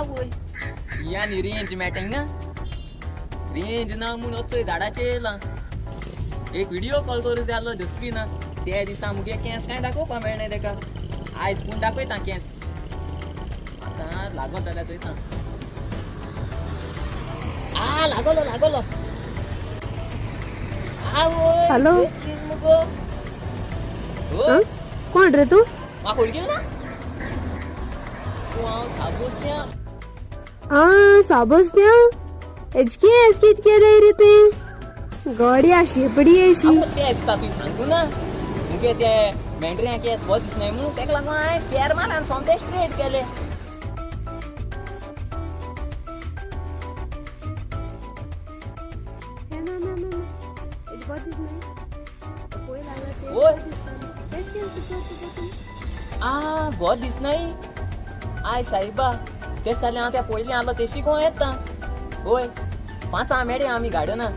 आवय ही आनी रेंज मेळटा हिंगा, रेंज ना म्हूण वचय झाडाचेर येयला. एक व्हिडिओ कॉल करूं जाय आसलो दुसरी ना. त्या दिसा मुगे केंस कांय दाखोवपा मेळना तेका, आयज पूण दाखयता केंस. आतां लागत जाल्यार चोयता. आ लागलो लागलो. आवय हॅलो? जयश्री मुगो. हं? कोण रे तू? म्हाका वळखील ना तूं? हांव साबोस. आ साबोस त्या हेच केस कित केलंय रे ते गड्या शेपडी अशी. आगो त्या दिसा तुवें सांगू ना मुगे ते मेंढऱ्या केस बरो दिसनाय म्हणून, तेका लागून हांवें फेर मारला आनी सोमते स्ट्रेट केले. हे ना ना ना ना हेच बरें दिसनाय पळय लागला ते. ओय. बरें दिसता. तेच केस तूं कर तुका तूं. आ बरो दिसनाय. I सायबा, तें जाल्यार हांव त्या पयलीं आसलो तेशी कोण येता. वय 5 मेळया आमी गार्डनान.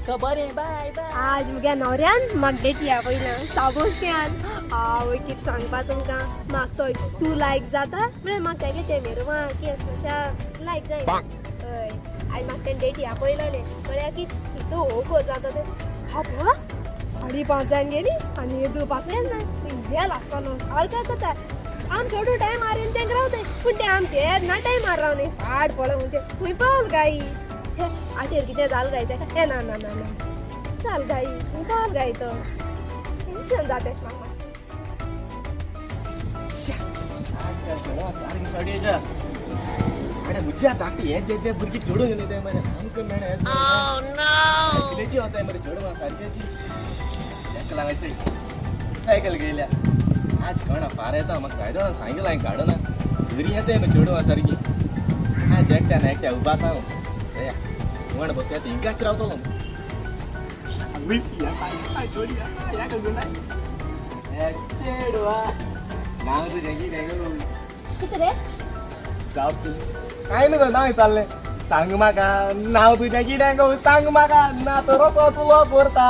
चल बरें, बाय बाय. आज मुगे न्हवऱ्यान म्हाका डेटी आपयला साबोस्त्यान. आवय कितें सांगपा तुमकां, म्हाका तो तूं लायक जाता म्हळ्यार म्हाका तेगे ते मेरवा केस कशा लायक जाय. हय आयज म्हाका तेणें डेटी आपयलेलें, म्हळ्यार की तूं हो जाता तें. बाबा 5:30 जावन गेली आनी तूं पासयेल ना. गेल आसतलो हलका करता. आम चोडू टायम मारेन तेंका रावताय, पूण ते आम केन्ना टायमार रावनाय. पाड पडो म्हणजे खंय पावल गाई हे आटेर कितें जाल गाय तेका. हे ना ना ना ना चाल गाई खंय पावल गाय तो. टेन्शन जाता अशें म्हाका मातशें. आजकाल चेडवां सारकी सडयेच्या. मरे मुज्या धाकटी हे जे भुरगीं चेडूं न्ही ते मरे आमकां मेळ्ळे सायकलीची वताय मरे चेडवां सारकेची. ताका लागचे सायकल घेयल्या. आज कोणा फार येता म्हाका सायदोळान सांगितलं हांवें गार्डनान घरी येताय मरे चेडवां सारकी. आज एकट्यान एकट्या उबाता हांव चया कोण बसया ते हिंगाच रावतलो. चेडवा नांव तुजें कितें गो? कितें रे? काय न्हू नांव विचारलें. सांग म्हाका नांव तुजें कितें गो, सांग म्हाका ना तर असोच उलो करता.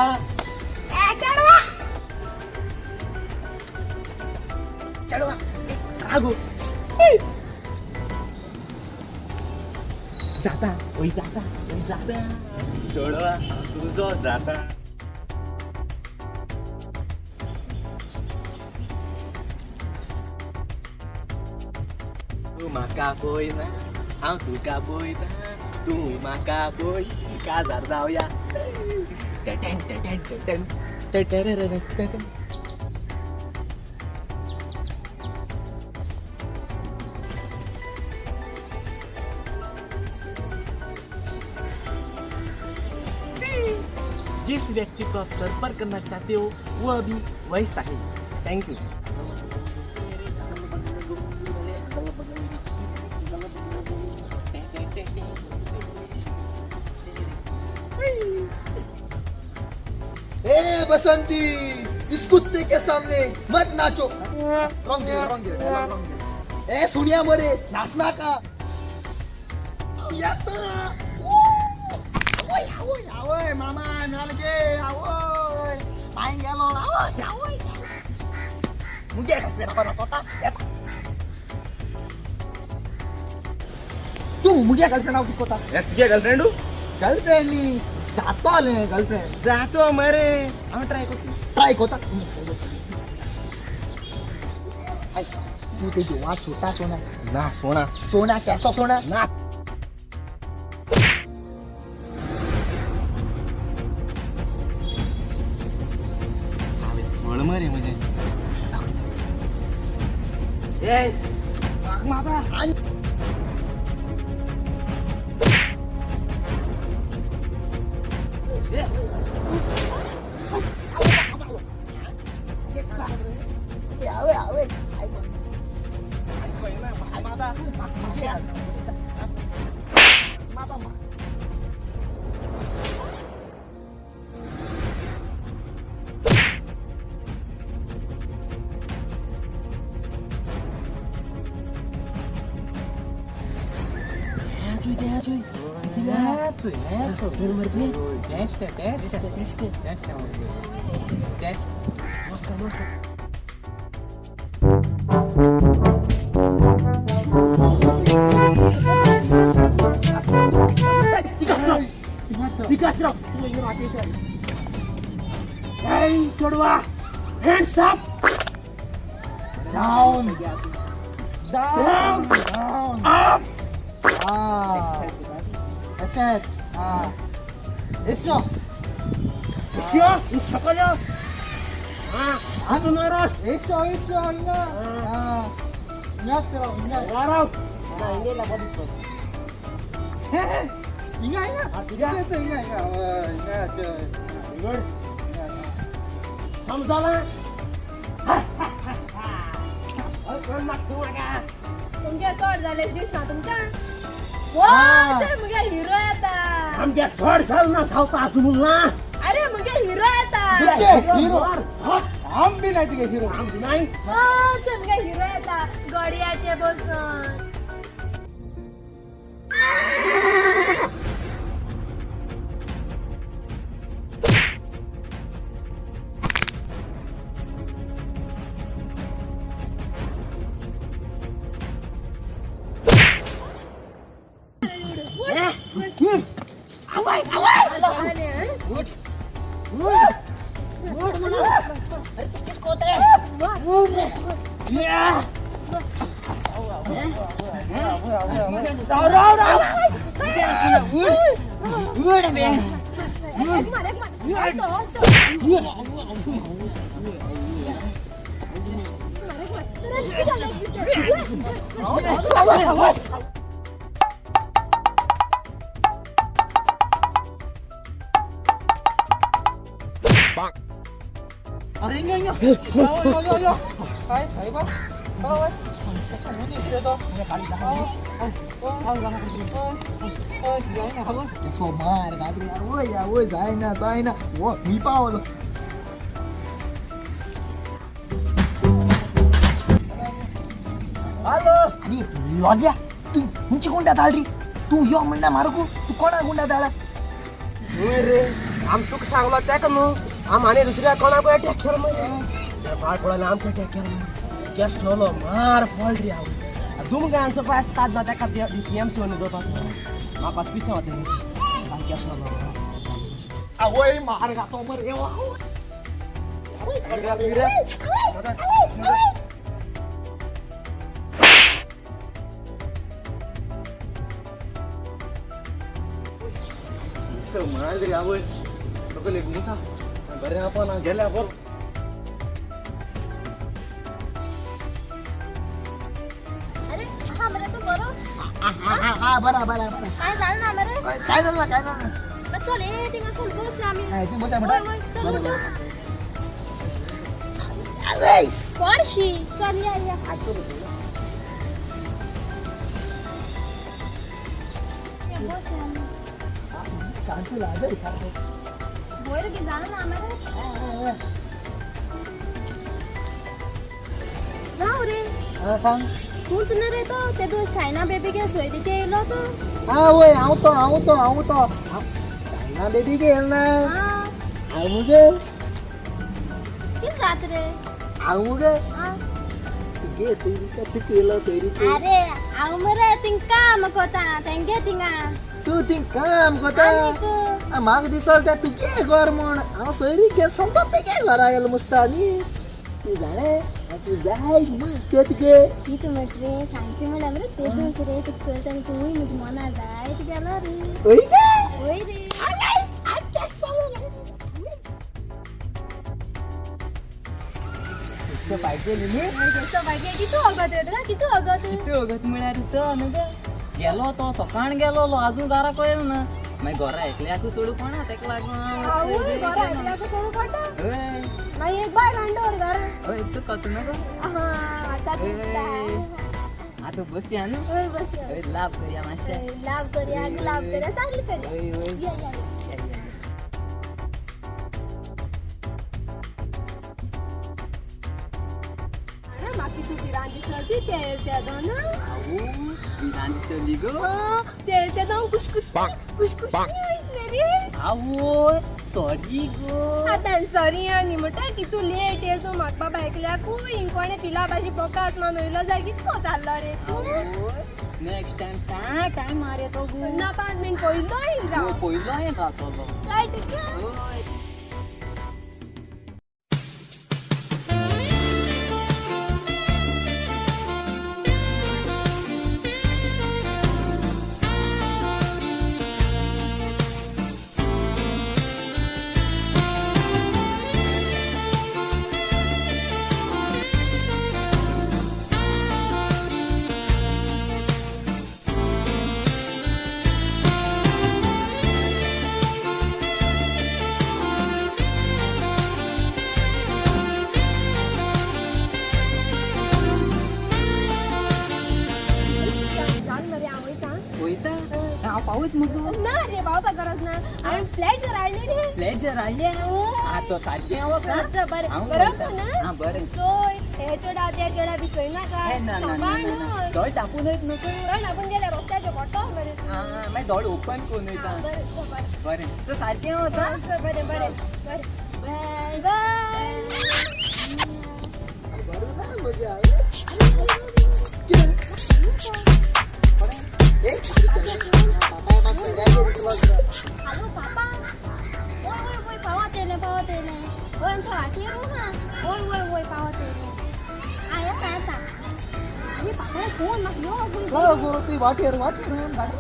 चेडवा रागो जाता वय जाता वय जाता चेडवा तुजो जाता. तूं म्हाका पळयना हांव तुका पळयता, तूं म्हाका पळय काजार जावया. टेटेन टेटेन टेटेन टेटेरेरेरे टेटेन. जिस व्यक्ति को आप संपर्क करना चाहते हो वो अभी व्यस्त है. Thank you. ए बसंती, इस कुत्ते के सामने मत नाचो. रॉंग गेले रॉंग गेले डायलॉग रॉंग गेले. ए सुनिया मरे नाच नाका येता. आवय आवय आवय मामा मेल गे. आवय पांय गेलो. आवय आवय मुगे गर्लफ्रेंड नाचोता येता तूं. मुगे गर्लफ्रेंड हांव कितें कोता? तुगे गर्लफ्रेंड? गर्लफ्रेंड न्ही, जातोलें गर्लफ्रेंड. जातो मरे, हांव ट्राय करता. ट्राय कोता. तू ते जोवा छोटा सोना. ना सोना. सोना कैसो सोना? ना. हांवें फळ मरे म्हजें. ए माता. आवय माता. माता. तेंच तें तेंच तें तेंच तें तेंच तें तेंच. नमस्कार नमस्कार. हिंगाच राव तूं हिंगा रातेश. Hey, चेडवा, hands up. Down down. Down. Up. Ah, अशेंच. Ah, एसो. एसो सकयल. Ah, आजून रस. एसो एसो हिंगा. Ah, हिंगाच राव हिंगा. राव ना, हिंगे लागो दिसतो. हिंगा हिंगा. Ah, कित्याक? एसो हिंगा हिंगा. हय, हिंगा गुड. समजला. कोण मागता म्हाका? तुमगे चड जालें दिसना तुमकां. Ah. वा, मुगे हिरो येता. आमगे चड जाल ना सावता आजून ना. अरे, मुगे हिरो येता. हिरो. आम बी नाही तुगे हिरो. आम नाही. मुगे हिरो येता गड्याचे बसून. उठ उठ उठ म्हणून. अरे, तू कित कोतरे? उठ रे. राव राव राव. उठ उठ बे. एक मार, एक मार. हलतो, हलतो. मार, एक मार. अरे, कितें जालें? अरे, हिंगा हिंगा. यो यो यो. काय साहेबा. काय सो मार घातली. आवय आवय, जायना जायना, वो मी पावलो. हॅलो. आनी लोल्या, तूं खंयची गुंडा धाड री तूं? यो म्हणटा मारूंक तूं कोणा गुंडा धाडा? न्हय रे, आम तुका सांगलो तेका न्हू, आम आनी दुसऱ्या कोणाक अटॅक केलो मरे. पाड पडलो, आमकां अटॅक केलो. केस सोलो मार पड रे. हांव दुमगांचो पास ताज ना तेका एम सोन दवरपाचो. म्हाका पिशें वता रे केस सोलो. आवय, मार घातो मरे. माल रे आवय, तकले घुमता. बरें आपण गेले आपण. अरे हा मरे, तू बरो? हा, बरा बरा बरा. काय झालं ना मरे? काय झालं ना, काय झालं ना. मग चल ए, थिंगा चल बस आमी. हा, थंय बसया वय म्हणटा. वय, चल. बरें. उठ. बरें. आवय. कोणशी, चल या या. या, बस या आमी. कांचू लागल. वयर कितें जालें ना मरे? राव रे. हा, सांग. तूंच न्हय रे तो ते तूं शायना बेबी गे सोयरीके येयलो तो? हा वय, हांव तो, हांव तो, हांव तो. चायना बेबी घेयल ना? आं. हांव मुगे. कितें जात रे? हांव मुगे. आं. तुगे सोयरीका, तुका येयलो सोयरीके. अरे, हांव मरे थिंग काम कोता तेंगे थिंगा. तूं थिंग काम कोता? आनीक. म्हाका दिसल तें तुगे घर म्हूण. हांव सोयरीक समजत तेगे घरा येयलो मुसता न्ही. तूं जाणें, तूं जाय म्हूण तुगे. कितें म्हणटा रे, सांगचें म्हणल्यार मरे ते दीस रे तुका चलता आनी तूंय म्हज्या मना जायत गेलो रे. हय गे. वय रे. पाहिजे न्ही. कितू वगत रे तुका, कितू वगत? किती वगत म्हळ्यार तो न्हू गे गेलो तो सकाळ गेलो, अजून दारा कळ्ळें ना. मागीर घरा एकल्याकू सोडू कोणा तेका लागून. आवय, घरा एकल्याक सोडूं पडटा. हय. मागीर एक बायल हाडून दवर घरा. हय, तुका तूं न्हू गो. आं, आतां दिसता. आतां बसया न्हू. हय, बस. हय, लाभ करया मातशें. लाभ करया, लाभ करया, चांगली करया. हय हय. या या. या, या. म्हाका तूं भिरांत दिसली ते तेदोना. आवय, भिरांत दिसली गो? ते तेदोन कुशकुश कुशकुश वयतले रे. आवय, सॉरी गो. आतां सॉरी आनी म्हणटा की तूं लेट येयलो तूं म्हाका बाबा एकल्याकूय हिंग कोणें पिला भाशी बोकास मान वयलो जाय. कितको जाल्लो रे तूं? आवय. नेक्स्ट टाइम सा टाइम मार येतो गो. ना 5 मिनिट पयलो येन राव. पयलो येन रावतलो. रायट का? हय. चाल मरे हांव वयता. वयता हांव पावत मुगो. ना रे पावपा गरज ना, हांवें फ्लॅट हाडले रे. प्लेजर हाडले. आं सारकें वच. चल बरें. हांव बरोबर वयता. ना? आं बरें. चोय हे चेडा ते चेडा बी चोय नाका. हे ना ना ना ना ना. दोळ टाकून येत न्हू तूं. दोळ टाकून गेले रस्त्याचे मोठो मरे. आं मागीर दोळ ओपन करून वयता. बरें चल बरें. बरें चल सारकें वच आं. चल बरें बरें बरें. बाय बाय. बरं ना मजा आहे. ए, बाबा, मग सगळ्यांनी तुला. हॅलो पापा, वय वय वय पावत येले पावत येले. वय आमच्या वाटेर ना. वय वय वय पावत येले. आ येता येता. अरे बाबा फोन म्हाका यो गो. हो गो, तूं वाटेर वाटेर गाडी.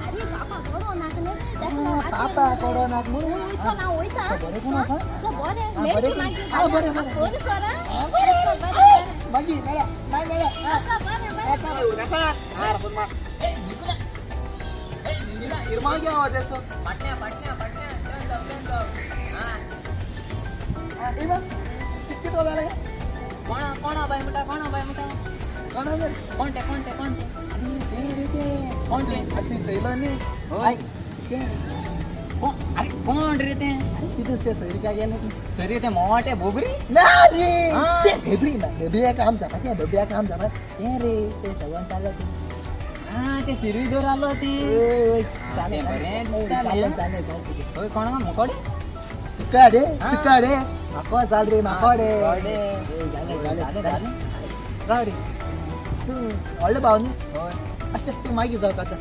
अरे बाबा बरो नाक न्ही. पापा कडो नाक म्हणून. चल हांव वयता. बरें कोण आसा? चल बरें. आं, मेळची बरें. मागीर. आं, बरें, बरें. फोन कर आं. आं, बरें चल बरें. मागीर मेळ्या मागीर मेळ्या. चल बरें बरें. मागीर आवाज येसो. फाटल्या फाटल्या फाटल्या टर्न जाव टर्न जाव. आं ए बा, कितके तो जाले? कोणा कोणा बाय म्हणटा कोणा बाय म्हणटा. कोण आसा? कोण ते कोण ते कोण ते? अरे, ते रे ते. कोण ते? आतां चोयलो न्ही. हय. आयक, ते. अरे कोण रे ते? अरे, तितूच ते सोयरिका गेले ती. सरी ते मोठे बोबरी. ना रे. हा. ते बेबरी ना, बेबऱ्या काम जाता, ते बेबऱ्या काम जाता. ते रे ते सगळ्यां चाललं ते. आं ते सिरवी दर आलो ती. ओय, ओय, ते चालेल, बरें चालेल, दिसता चालेल, न्ही. चालेल, जाऊ तुझे. हय कोणा मोकोडे. तुका रे, हा. तुका रे, म्हाका चाल रे, म्हाका रे. मोकोडे. ओय, जालें, जालें, जालें, जालें. राव रे, तूं व्हडलो भाव न्ही? हय. अशें तूं मागीर जावपाचो.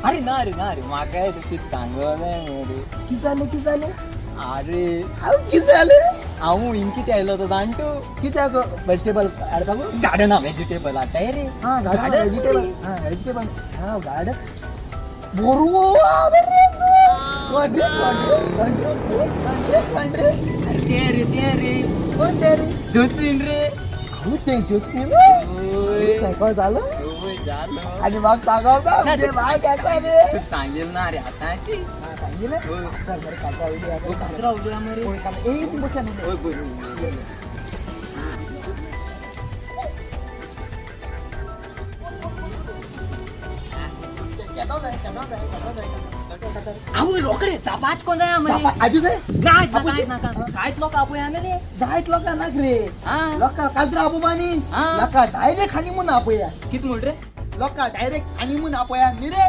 अरे ना रे ना रे, म्हाका कितें सांगलें मरे. कितें जालें, कितें जालें? अरे हांव कितें जालें? हांव हिंग कितें आयलो तो जाण तूं. कित्याक वेजिटेबल हाडपाक? गार्डना वेजिटेबल हाडटाय रे. हा, गार्डन गार्डन वेजिटेबल. हा, वेजिटेबल. हा, गार्डन बोरू. कोण रे, कोण रे, कोण रे, कोण रे? अरे ते रे ते रे. कोण ते रे? जोसरीन रे. हांव तें जोसरीन. ओय. सायकल जालो. ओय, जालो. आणि मग सांगवता ना, म्हणजे बाय काका रे. तू सांगेल ना रे आतांची. हा, सांगितलं? होय. चल बरं, काका उद्या. ओ, कचरा उलया मरे. होय, काका. ए, तू बसल्या न्हू. ओय, बरं. ये, ये. आवय रोकडे चापाच कोण जाय मरे. आजू जाय. नाच ना कांयच नाका जायत लोक आपोया रे. जायत लोकां नाक रे. हा. लोकां काजरा आपोवपा न्ही. हा. लोकां डायरेक्ट हनीमून आपोया. कित म्हण रे? लोकां डायरेक्ट हनीमून आपोया न्ही रे.